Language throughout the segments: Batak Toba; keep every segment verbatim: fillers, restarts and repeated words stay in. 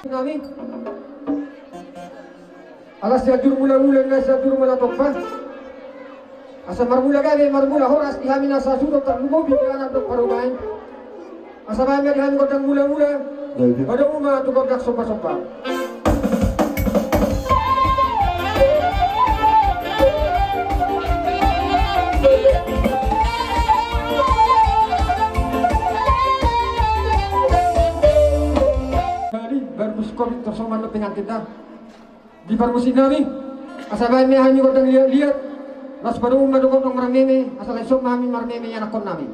Nami. Ala sian jur mula-mula na sian jur mula tompa. Asa marmula gabe marmula horas di hami na sasudok tarlumobi di anak dohot parumaen. Asa baen ma di hami gondang mula-mula. Baen ma tu gondang somba-somba. Jadi baru musikori tersoman lo pengantin dah. Di parmusik nami, asa baen ma hami gondang liat-liat, las parumaen ma dohot gondang marmeme, asa langsung ma hami marmeme ianakkon nami.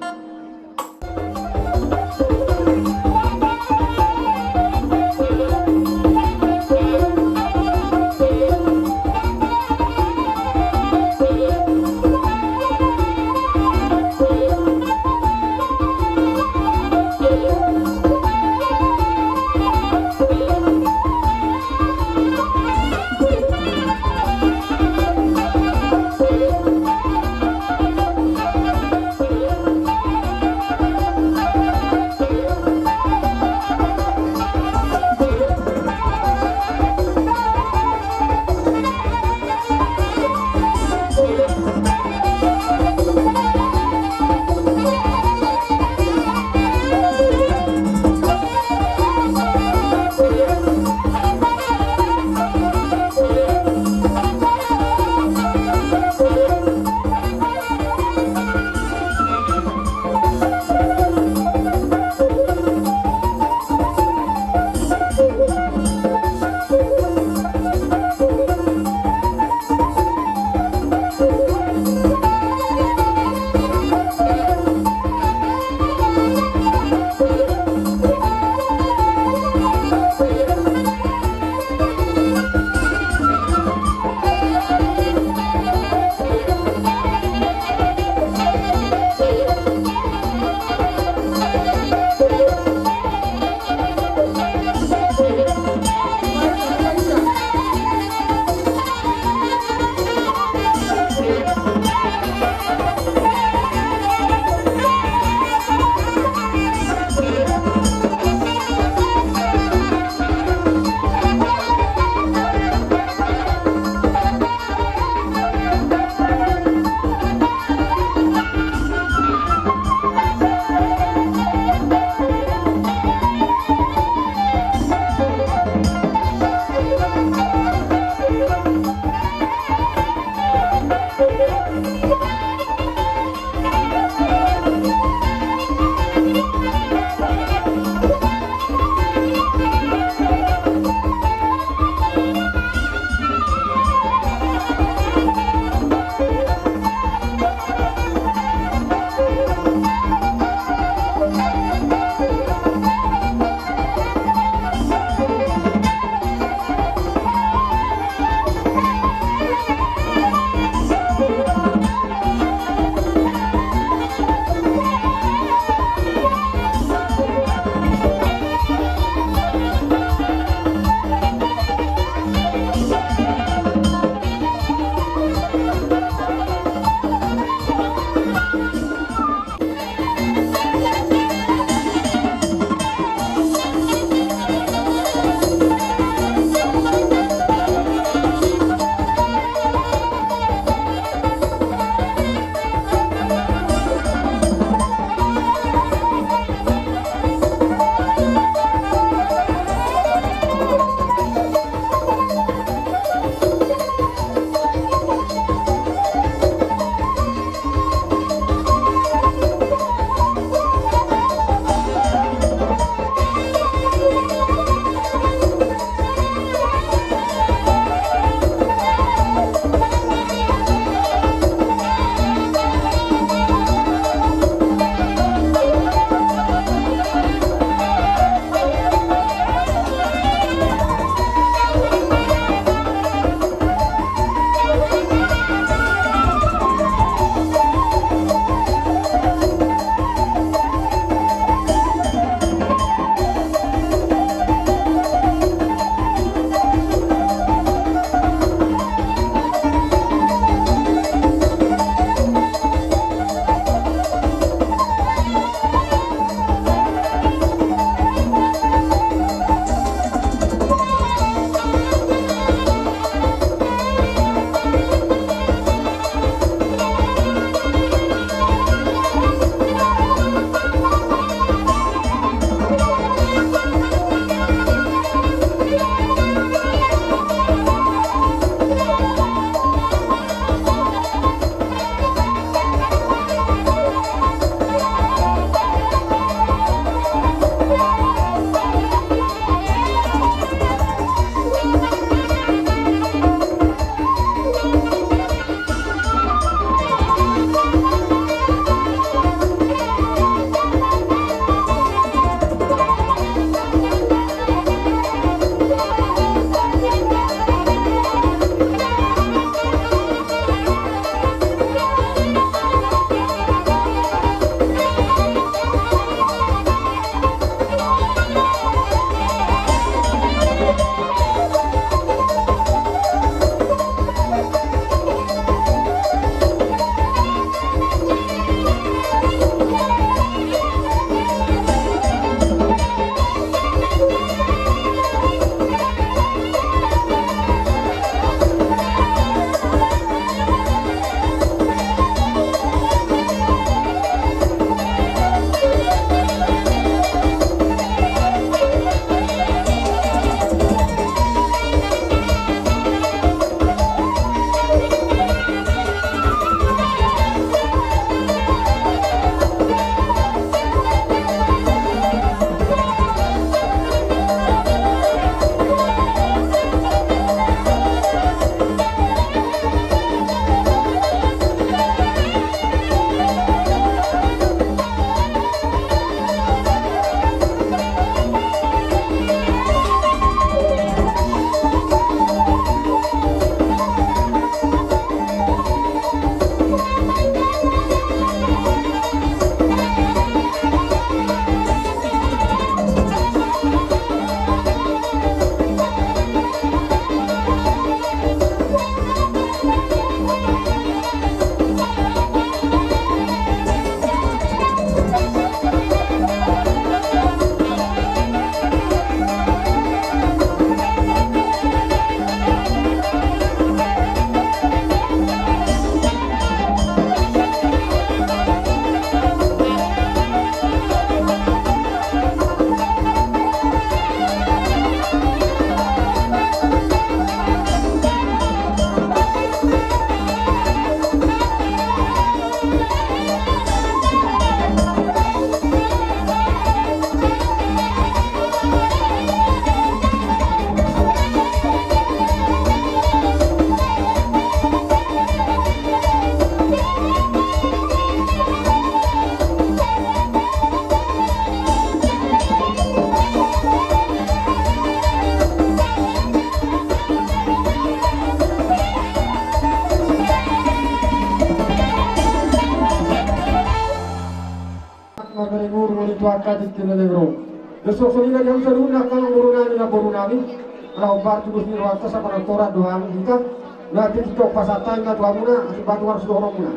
Katik kena nengro. Besok sonina di hamsa dulu nakal ngurunani na borunami. Ala ombar tugas ni rohanta sapanantoran doang hita. Na titik tok pasatai na tu hamuna, ati batu harus dorong muna.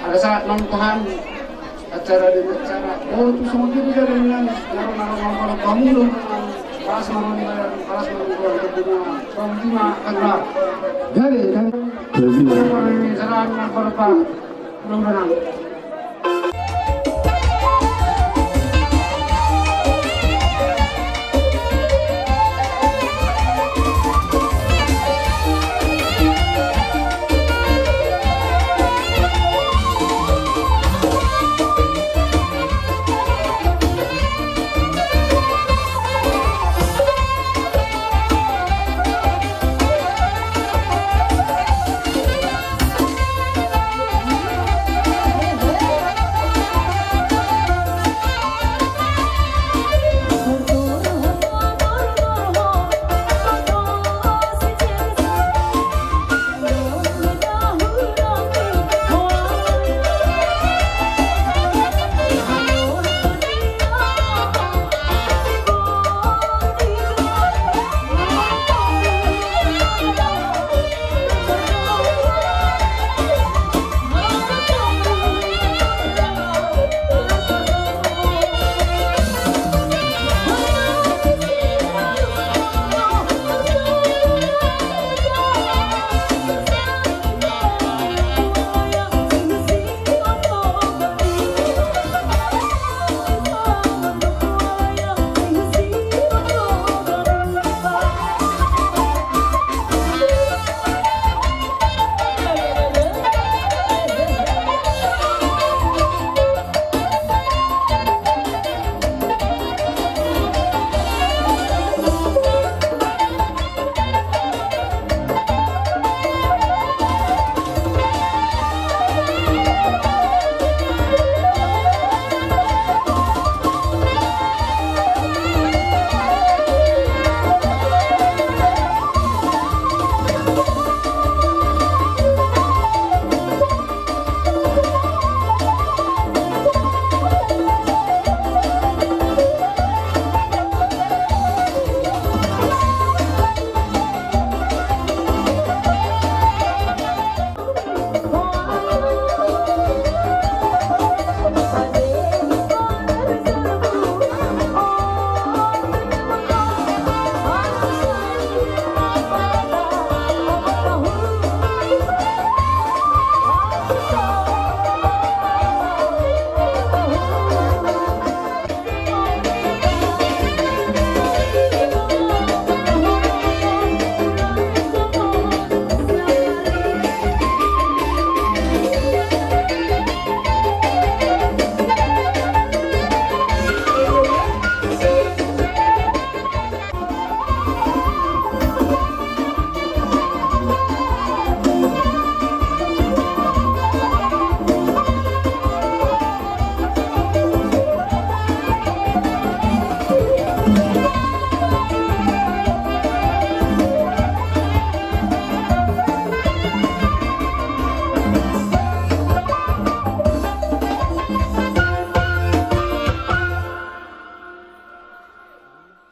Ada saat nonton acara di acara. Oh, tu songon dia bisa dengan naro-naro nonton kamu dong. Pas nonton, pas nonton. Jadi, kan. Jadi. Salam, salam, salam.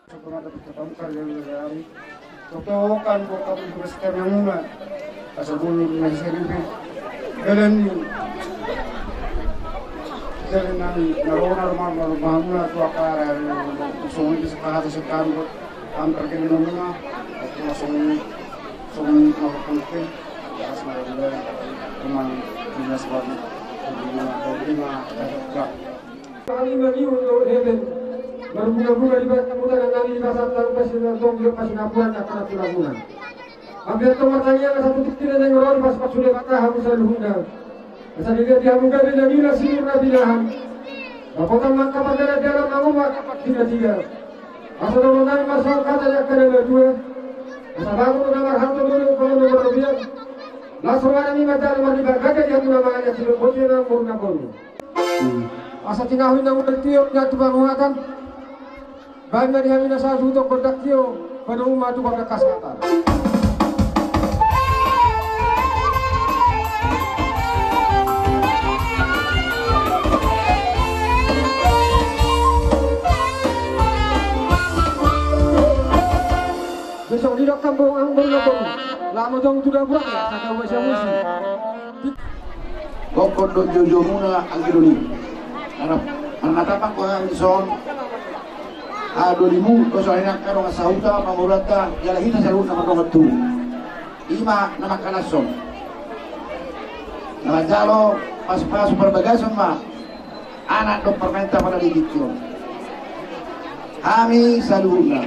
Soponan da pita pamukar yang dari. Totokan buat kamu juga sekarang mula. Asa bulung na seri be. Jalan ni. Jalan nang narona rumah rumah mula tu akar. Songon di sepakat sekarang buat hampir kena mula. Aku langsung songon apa penting. Pas malam bulan. Cuma jelas banget. Lima, lima, lima. Hami mangihut dohot hepeng, marbungabunga di bagasan hutanan nami di bagasan tano Pasinartong, di Pasinapuran, angka na tu Ragunan. Ambiar tong martangiang asa tutu tingki na naeng ro di pasupasu Debata hamu saluhutna. Asa dilehon di hamu gabe na nilala, sinur na binahan. Dapotan ma angka panggabean di alam na omak di na tiga. Asa dohonon nami ma songon hata ni angka na matua. Asa bagot do na marhalto, dohot do na marrobean. Las roha nami manjalo marlipat ganda di hamu na mangan, sidohot boti na umur na boru. Hmm. Asa tinahu na mula tio na tu panguhatan. Baen ma di hami na sasuhuton gondang tio, padomu ma tu gondang kasihatan. Besok di dokam bong ang bong bong. Lama dong tu dapur ya, saka uas yang musi. Gokhon do joujou muna anggi doli. Arna, arna tapak ko hami son. A dolimu ko so aina karo nga sahuta mangurata jala hita saluhutna mardongan tu. Ima na mangkalashon. Na manjalo pasupasu parbagason ma. Anak dohot parumaenta pala di tingki on. Hami saluhutna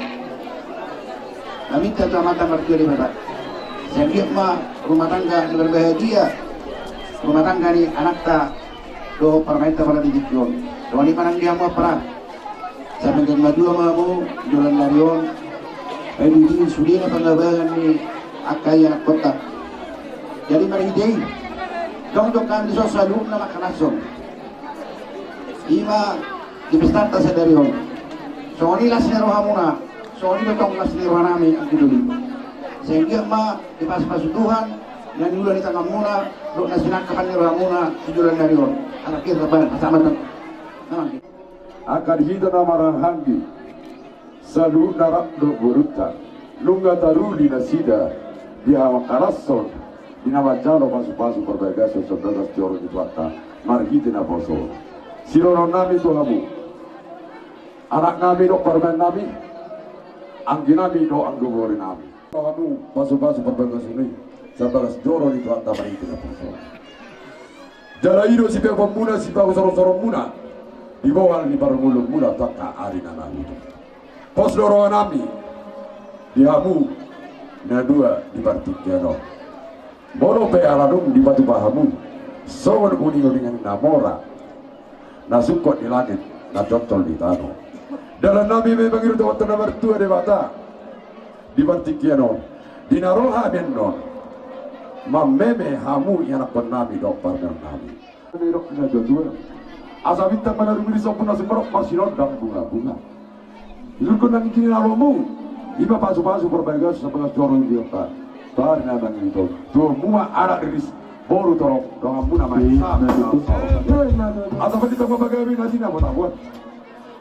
maminta tu Amanta Martua Debata. Sai anggiat ma rumah tangga na berbahagia rumah tangga ni anakta dohot parumaenta pala di tingki on. Songon i ma nang di hamu ampara. Sai manggang madua ma hamu di joloan ni ari on. Ai di sudena pangabangan ni angka i anakkonta. Jadi marhite i jongjong hami dison saluhutna mangkalashon. Ima di pestanta sadari on. Songon i las ni rohamuna, songon i do tong las ni rohanami anggi doli. Sai anggiat ma dipasupasu Tuhan na niula ni tanganmuna dohot na sinangkapan ni rohamuna di joloan ni ari on. Anak i raban pasamatan. Angka di hita na marhahaanggi. Saluhutna rap dohot borunta nunga taruli nasida di hamangkalashon di na manjalo pasupasu parbagason sian bagas joro ni Tuhanta marhite naposo. Sidohononnami tu hamu, anaknami dohot parumaennami, angginami dohot anggi borinami. Hamu pasupasu parbagason i sian bagas joro ni Tuhanta marhite naposo. Jala i do sipeoponmuna, sipahusoronsoronmuna di bohal ni parngoluonmuna tu angka ari na mahutu. Pos do rohanami di hamu na dua di partingkian on. Molo pe ala dung dipatupa hamu songon uninguningan na mora na sungkot di langit na toltol di tano. Dalannami ma i mangido tu Amanta na martua Debata di partingkian on di na ro hami annon mameme hamu ianakkonnami dohot parumaennami. Nidok ni natuatua, asa bintang ma na rumiris, ombun na sumorop, marsinondang bungabunga. Sungkun nangkin ni na lomu, ima pasupasu parbagason sian bagas joro ni Tuhanta. Bari na mangido tuaonmu ma anak riris, boru torop, donganmuna ma i. Asa bintang ma pagabe na sina botabuan.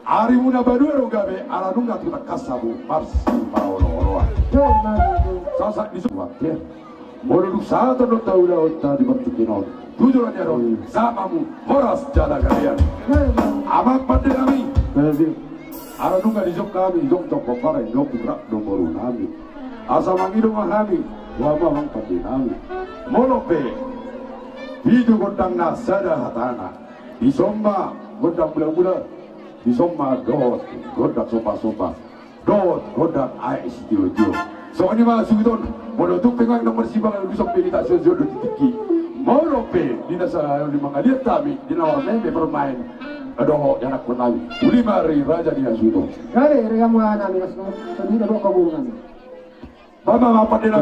Arimuna badua do gabe ala nunga tu tangkas hamu marsipaolooloan. Sahat ni suan. Molo dung sahat on do taulahon hita di partingkian on tu joloan ni ari on, sahat ma hamu horas jala gabean. Amang pandenami, ala nunga dijou hami jongjong pomparan i, nunga rap do borunami. Asa mangido ma hami tu hamu amang pandenami. Molo pe pitu gondang na sada hatana, dison ma gondang mulamula. Dison ma dohot gondang sombasomba dohot gondang aek sitiotio. Songon i ma suhut on, molo tung pe nunga marsipanganon, dison pe hita sihol-sihol do di tingki. Molo pe di na sahali mangaliat hami di na marmeme marmaen dohot ianakkonnami, uli ma ari raja ni hasuhuton. Gabe ri hamu anaknami, songon i do dohot hamu borunami. Baba, baba, di na.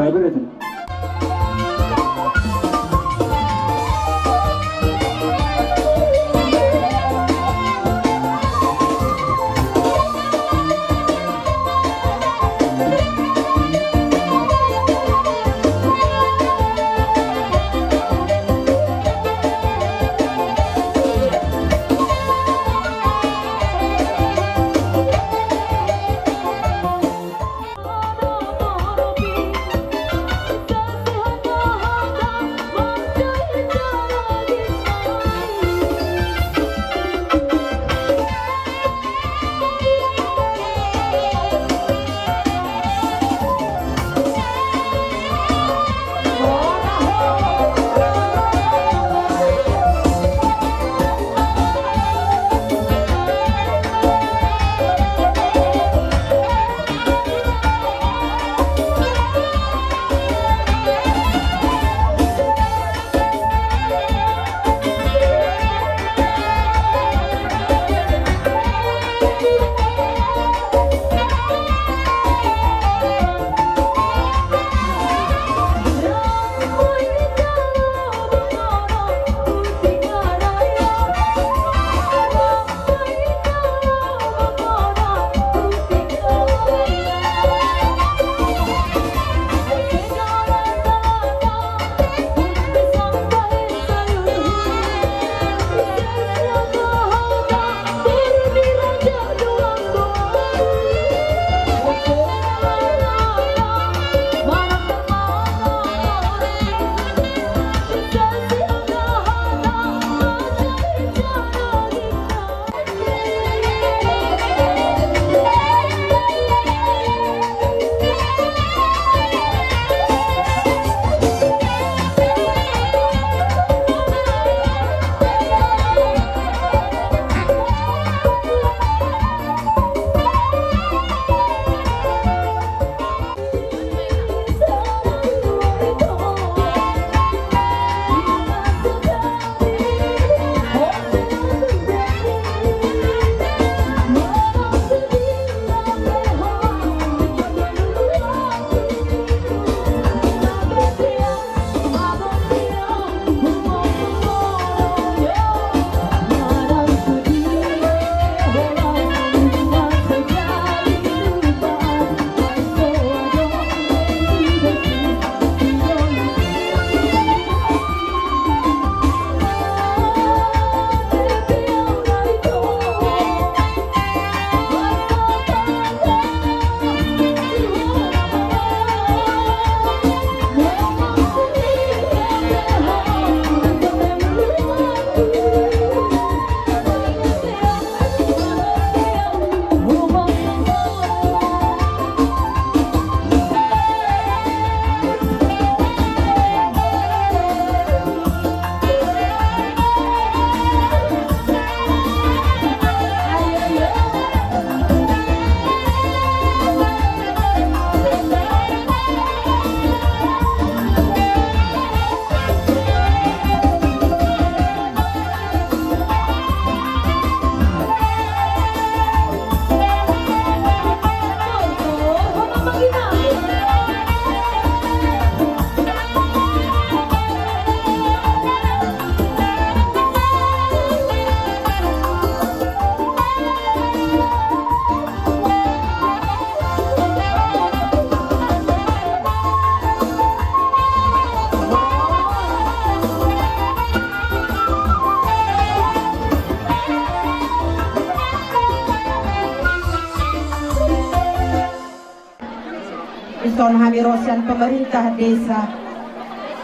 Dison hami ro sian pemerintah desa.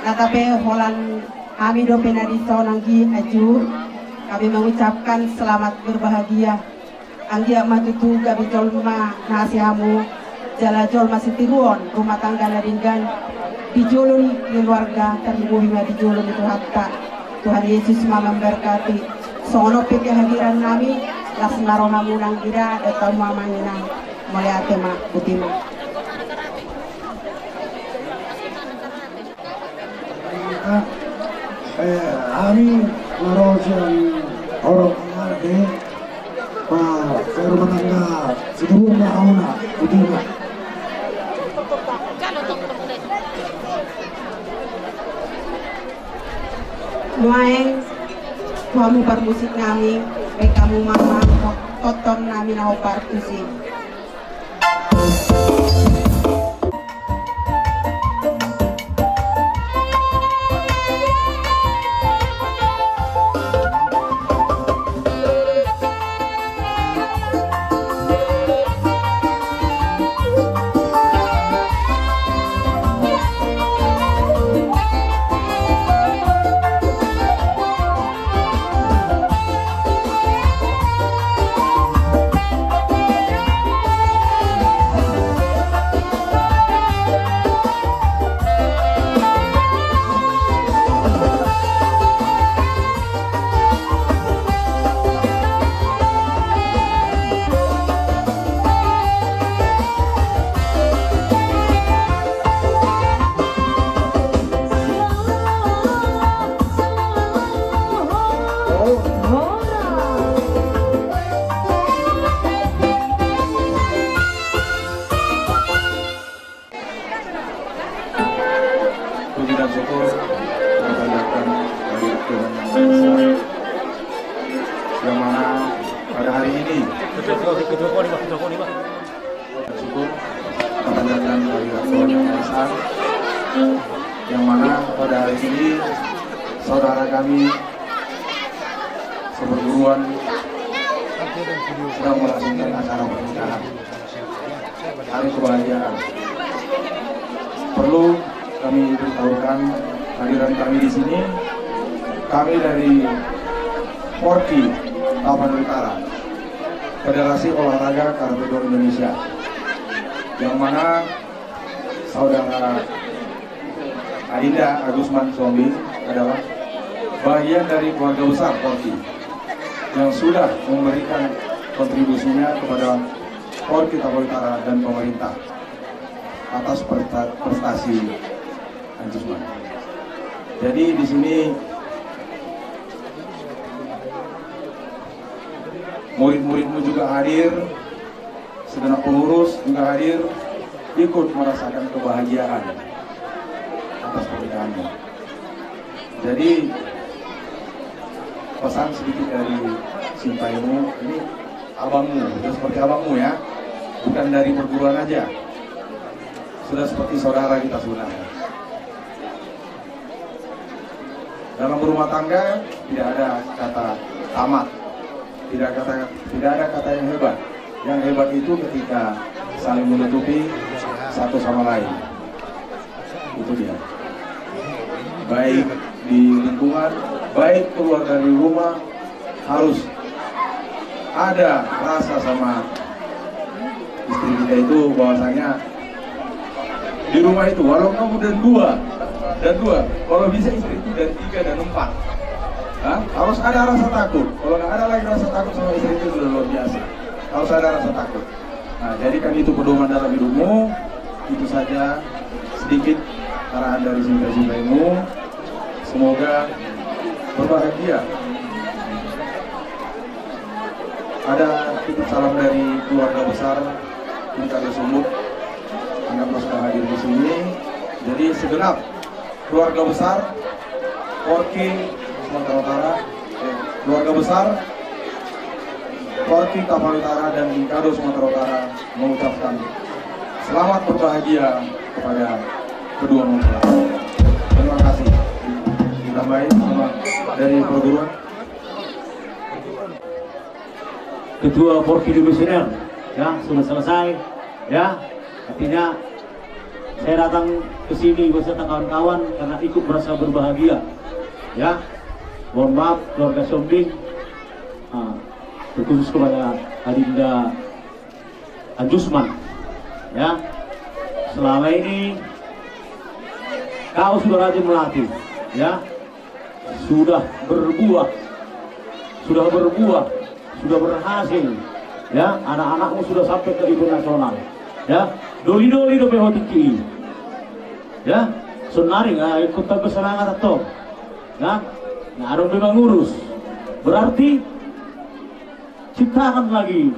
Natape holan hami dope na dison anggi aju. Kami mengucapkan selamat berbahagia. Anggiat ma tutu gabe jolma na asi hamu, jala jolma sitiruon, rumah tangga na denggan, di jolo ni keluarga, tarlumobi ma di jolo ni Tuhanta. Tuhan Yesus ma memberkati. Songon on pe kehadiran nami, las ma rohamuna anggi, da, da tau ma manginang. Mauliate ma, botima. Eh, hami na ro sian horong Alade, pa, sian rumah tangga Sitorus ma hamuna, botima. Nuaeng, tu hamu parmusik nami, baen hamu ma tonton nami na hombar tusi. Puji dan syukur kita panjatkan bagi Tuhan Yang Maha Esa, yang mana pada hari ini, dan syukur kita panjatkan bagi Tuhan Yang Maha Esa, yang mana pada hari ini saudara kami seperguruan sedang melangsungkan acara pernikahan. Hari kebahagiaan. Perlu kami beritahukan kehadiran kami di sini. Kami dari Porki Tapanuli Utara, Federasi Olahraga Karate Do Indonesia, yang mana saudara Adinda Agusman Sombing adalah bagian dari keluarga besar Porki yang sudah memberikan kontribusinya kepada Porki Tapanuli Utara dan pemerintah atas presta-, prestasi Agusman. Jadi di sini murid-muridmu juga hadir, segenap pengurus juga hadir, ikut merasakan kebahagiaan atas pernikahanmu. Jadi, pesan sedikit dari Sintayong, ini abangmu, sudah seperti abangmu ya, bukan dari perguruan aja, sudah seperti saudara kita sebenarnya. Dalam berumah tangga tidak ada kata tamat, tidak kata, tidak ada kata yang hebat. Yang hebat itu ketika saling menutupi satu sama lain. Itu dia. Baik di lingkungan, baik keluar dari rumah, harus ada rasa sama istri kita itu bahwasanya di rumah itu, walau kamu dan dua, dan dua, kalau bisa istri itu dan tiga dan empat. Hah? Harus ada rasa takut. Kalau nggak ada lagi rasa takut sama istri itu sudah luar biasa. Harus ada rasa takut. Nah, jadikan itu pedoman dalam hidupmu. Itu saja sedikit arahan dari Sinta Sintayong. Semoga berbahagia. Ada titip salam dari keluarga besar Inka Sumut. Anggaplah sudah hadir di sini. Jadi segenap keluarga besar Porki Sumatera Utara, eh, keluarga besar Porki Tapanuli Utara dan Inkado Sumatera Utara mengucapkan selamat berbahagia kepada kedua mempelai. Terima kasih. Ditambahin sama dari perguruan. Ketua Porki Divisioner, ya, sudah selesai, ya, artinya Saya datang ke sini beserta kawan-kawan karena ikut merasa berbahagia. Ya, mohon maaf keluarga Sombing, ah, terkhusus kepada Adinda Anjusman. Ya, selama ini kau sudah rajin melatih, ya, sudah berbuah, sudah berbuah, sudah berhasil. Ya, anak-anakmu sudah sampai ke event nasional. Ya, doli-doli dope ho tingki i. Ya, sonari nga ikut tambah semangat atau? Ya, nga adong be mangurus. Berarti ciptakan lagi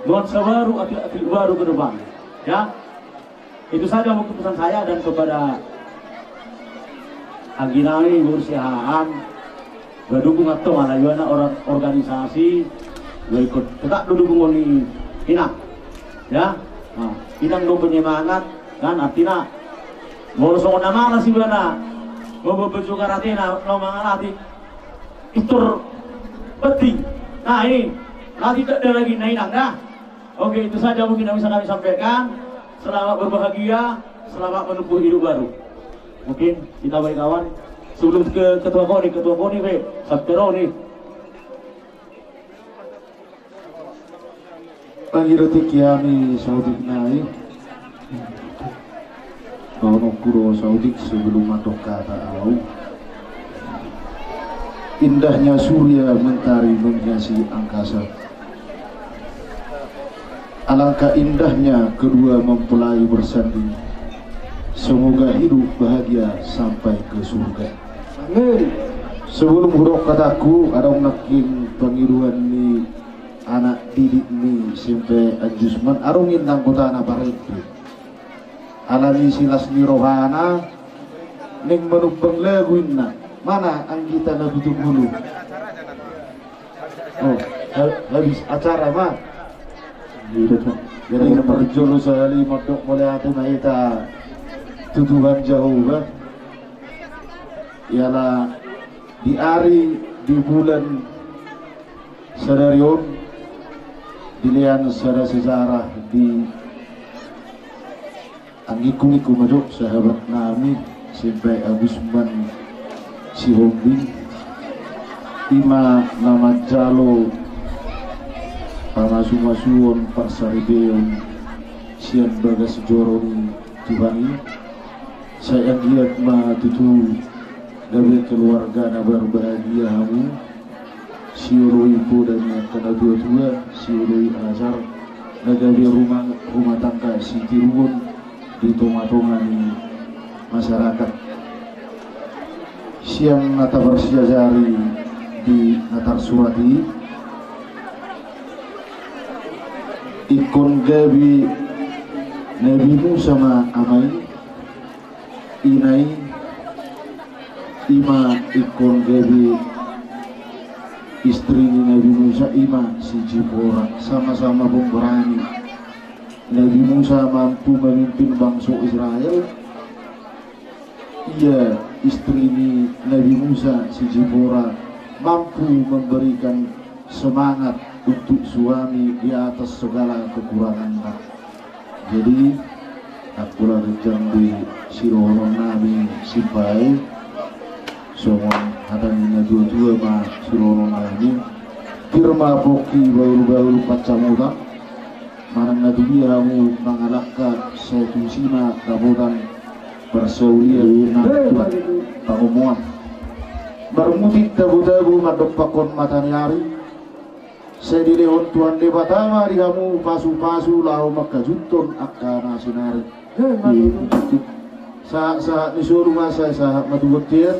nuansa baru, atlet-atlet baru ke depan. Ya, itu saja mungkin pesan saya dan kepada anggi nami boru Siahaan, ba dukung antong ala ibana orang organisasi, ba ikut tetap do dukung on ni inang. Ya, nah, inang do penyemangat kan artina. Molo songon na malas ibana, molo baju karatena na mangalatih, itu penting. Nah, ini nanti tak ada lagi na inang dah. Oke, itu saja mungkin yang bisa kami sampaikan. Selamat berbahagia, selamat menempuh hidup baru. Mungkin kita baik kawan. Sebelum ke ketua koni, ketua koni be, Saptero nih. Pangido tingki hami saotik nai. Bahenonku do saotik sebelum mandok hata au. Indahnya surya mentari menghiasi angkasa. Alangkah indahnya kedua mempelai bersanding. Semoga hidup bahagia sampai ke surga. Amin. Sebelum hudok hataku, adong nangkin pangidoan ni anak didik ni Simpai Anjusman, adong inna anggotana parende. Alani silas ni rohana, ning manumbang lagu inna. Mana anggita na pitu pulu? Oh, ha-, habis acara ma. Jadi parjolo sahali mandok mauliate ma hita tu Tuhan Jahowa. Iala di ari, di bulan sadari on dilean sada sejarah di anggingku, ningku ma jo sahabat nami Simpai Agusman Sihombing, ima na manjalo pamasumasuon parsaripeon sian bagas joro ni Tuhan i. Sai anggiat ma tutu gabe keluarga na berbahagia hamu. Sioloi poda ni angka na tuatua, sioloi ajar na gabe rumah, rumah tangga sitiruon di tongatonga ni masyarakat. Sian na taparsiajari di na tarsurat i, ingkon gabe Nabi Musa ma ama i, ina i, ima ingkon gabe istri ni Nabi Musa, ima si Zipora, sama-sama pemberani. Nabi Musa mampu memimpin bangso Israel. Ia istri ni Nabi Musa, si Zipora, mampu memberikan semangat untuk suami di atas segala kekurangannya. Jadi, angkula ganjang di sidohonon nami Simpai, songon hata ni na tuatua ma sidohonon nami, pir ma pongki bahulbahul pansamotan, manang na tudia hamu mangalangka, sai tusi ma dapotan parsaulian nang tu pangomoan. Marmutik tabotabo mandompakhon mata ni ari, sai dilehon Tuhan Debata ma di hamu pasupasu laho mangkajuthon angka na sinari. Sahatsahat ni solu ma sai sahat ma tu bontean.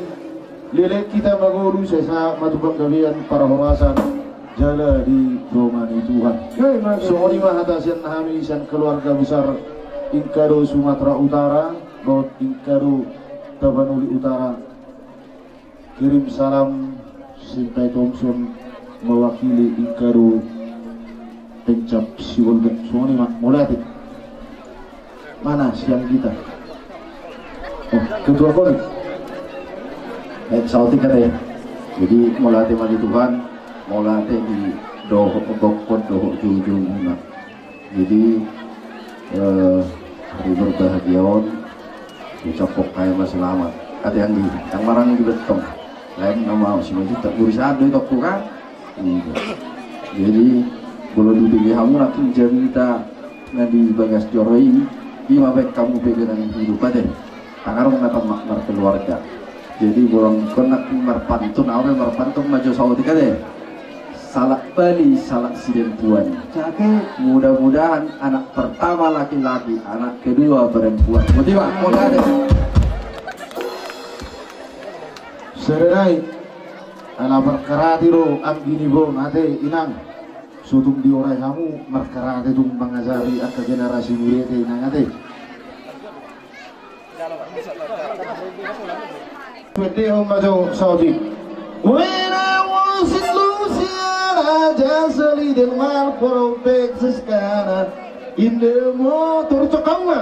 Leleng hita mangolu sai sahat ma tu panggabean parhorasan jala di roma ni Tuhan. Songon i ma hata sian hami sian keluarga besar Ingkado Sumatera Utara dohot Ingkado Tapanuli Utara. Kirim salam Sinta Thompson mewakili Ingkado Pencap Sibolga. Songon i ma, mauliate. Mana sian hita? Oh, ketua koni. Eh, saotik ate. Jadi mauliate ma di Tuhan, mauliate di dohot gokkon dohot joujou muna. Jadi, eh, Di berbahagia on, ucapkon hamu ma selamat. Ate anggi, yang marang di betong. Lain nama si Majid tak urusan do itu aku kan. Iya. Jadi, molo dibege hamu nangkin jamita na di bagas joro i, ima baen hamu pe ganang hidup ate. Tangarung na tamak markeluarga. Jadi, molo ingkon nangkin marpantun, au pe marpantun ma jo saotik ate. Salak Bali, salak sidempuan. Cake, mudah-mudahan anak pertama laki-laki, anak kedua perempuan. Boti ma, mauliate. Serenai, ala markarate do anggi ni bona ate inang. So tung diorai hamu, markarate tung mangajari angka generasi muda ate inang ate. Pendehon ma jo saotik. When I was in Louisiana, just a little while for a big Tuscana. In the motor, cokam ma.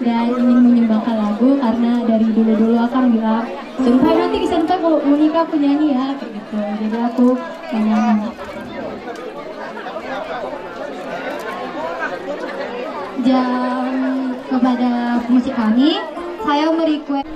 Dan ingin menyumbangkan lagu karena dari dulu-dulu akang bilang, "Suruh nanti bisa ntar mau nikah aku nyanyi ya," kayak gitu. Jadi aku penyanyi. Dan kepada pemusik kami, saya merequest.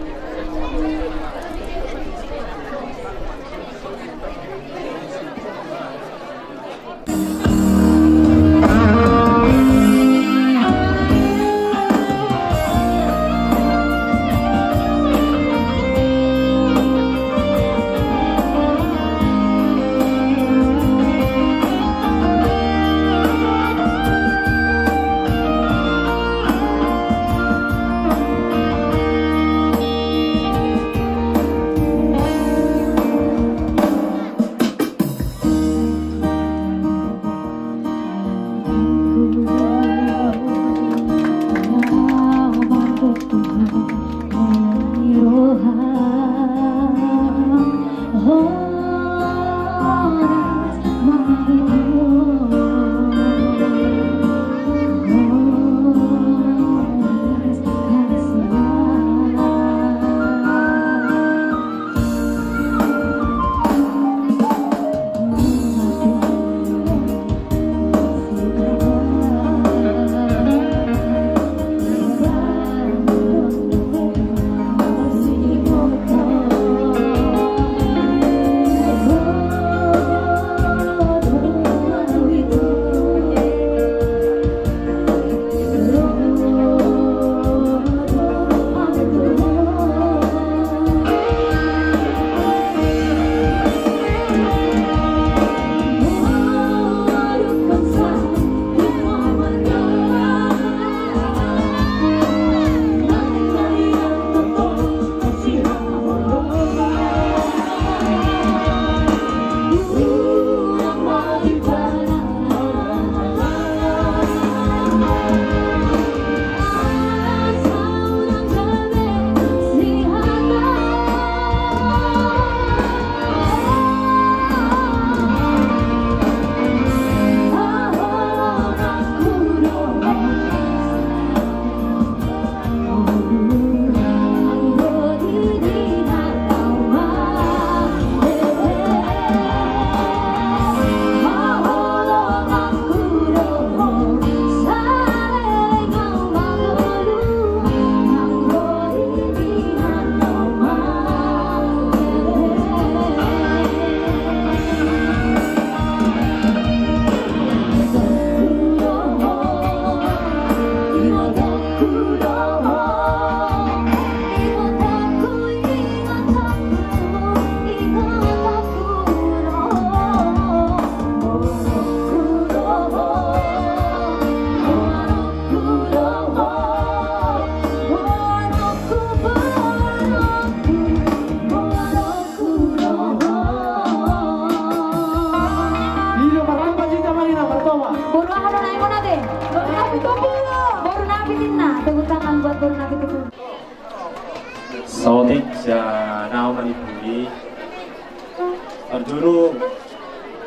Juru,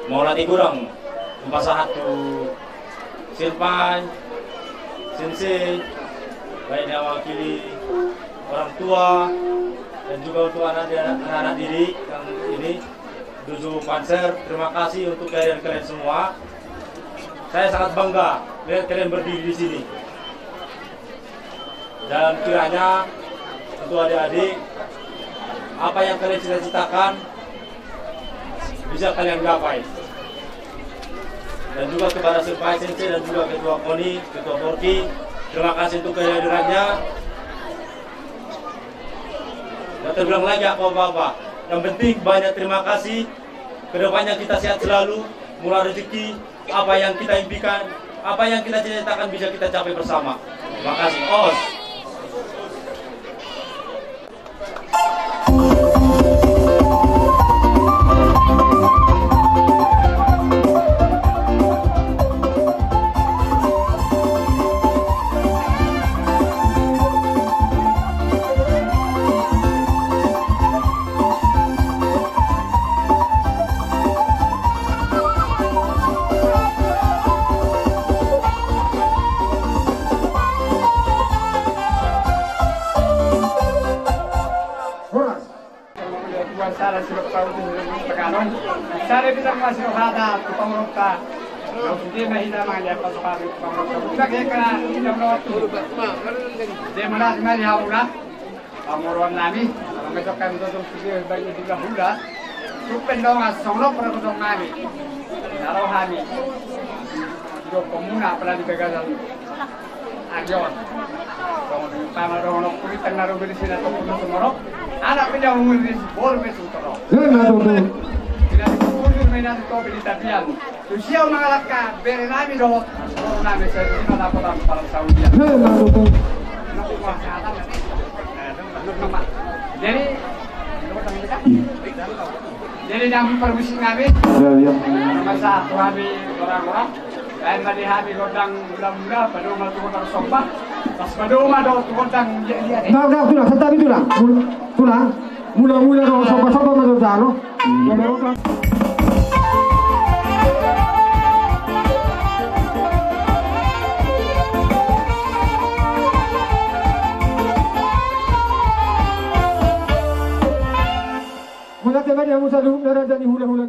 mauliate godang hupasahat tu senpai, sensei, baik na mewakili orang tua dan juga untuk anak-anak didik yang ini, Dojo Panser, terima kasih untuk kehadiran kalian semua. Saya sangat bangga melihat kalian berdiri di sini. Dan kiranya untuk adik-adik, apa yang kalian cita-citakan bisa kalian gapai. Dan juga kepada senpai, sensei, dan juga ketua koni, ketua porki, terima kasih untuk kehadirannya. Nggak terbilang lagi apa-apa. Yang penting banyak terima kasih. Kedepannya kita sehat selalu, murah rezeki, apa yang kita impikan, apa yang kita cita-citakan bisa kita capai bersama. Terima kasih. Os. Horas. Tuan sada sidok pautus taganon. Sada bintang masih rohata tu pangurutta. Kau sudah mah hita mangajar pasukan tu pangurutta. Kita kira kira kita menolak tu. Dia menolak mari haula. Pamoruan nami, mangejok kami totong sude bagi di hula-hula. Supen dong asong lo perkutong nami. Naro hami. Jok komuna apalagi gagasan. Agion. Dong dong tama dong dong kulit tengah rugi di sini atau kulit sumorok. Anak pindah umur di bol besu terok. Iya, nah, tuh, tuh. Tidak dikubur di mana di kopi di tapian. Tusi au mangalangka bere nami dohot boru nami, sai di mana dapotan parsaurian. Hei, na tutu. Jadi, jadi nang parmusik nami. Iya, iya. Masa tu hami orang-orang. Lain tadi hami gondang mula-mula, padoma tu gondang somba. Pas padoma dohot tu gondang dia-dia, eh. Nah, nah, tulang, santabi tulang. Mul-, tulang. Mula-mula dohot somba-somba ma do tano. Mauliate ma di hamu saluhutna raja ni hula-hula.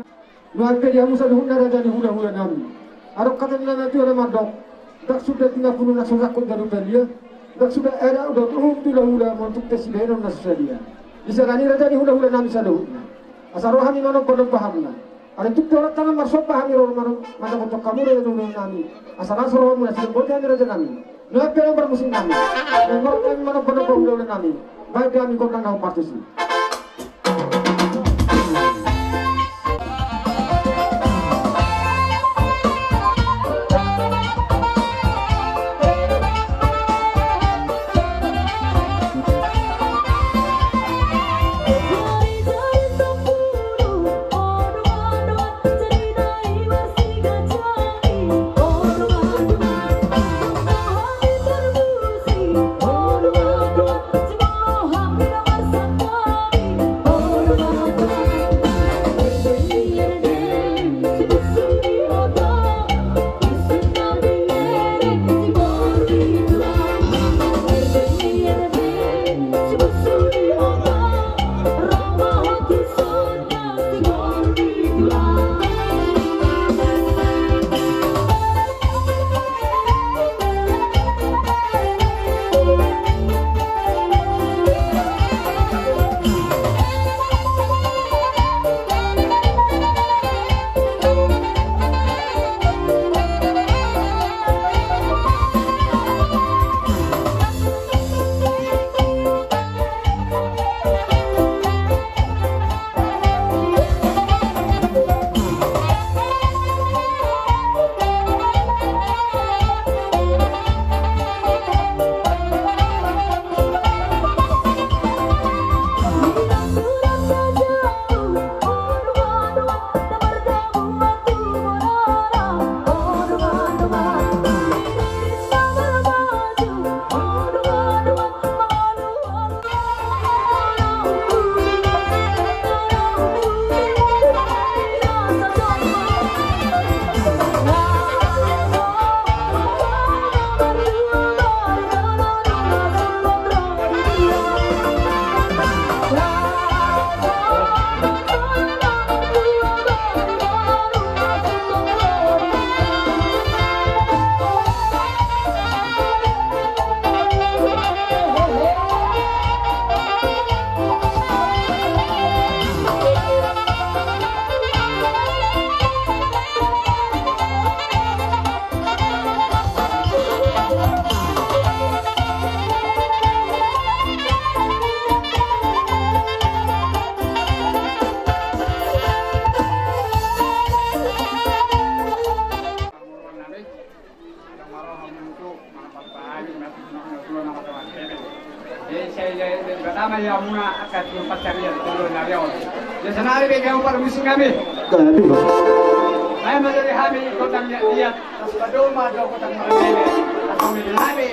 Mauliate di hamu saluhutna raja ni hula-hula nami. Adong hata ni na tuatua mandok. Ndang suda tina punu na so sangkut garu palia, ndang suda adat dohot uhum tu hula-hula, molo tung pe sibahenon na so sadia. Di sangani raja ni hula-hula nami saluhutna. Asa ro hami manomba-nomba hamuna. Alai tung pe holan tangan marsomba hami ro mano-, mandapothon hamu raja ni hula-hula nami. Asa las rohamuna, sian boti hami raja nami. Nuaeng pe na parmusik nami. Nuaeng ro hami manomba-nomba hula-hula nami. Baen di hami gondang na hombar tusi. Muna angka tu pancarian tu na riaon. Biasa nari be gamu parmisi kami. Gabe. Ai madari hami kota liat-liat. Pas padoma do kota Marmele. Atau Melelabe.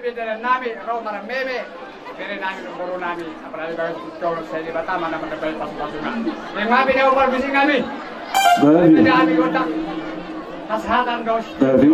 Dalan nami ro marmeme, bere nami dohot boru nami, apalagi bagas putol sai Debata ma na mandapati pasu-pasuna. Yang mapi na upar bisi nami. Babi. Tidak kami kota. Hasahatan dos. Babi.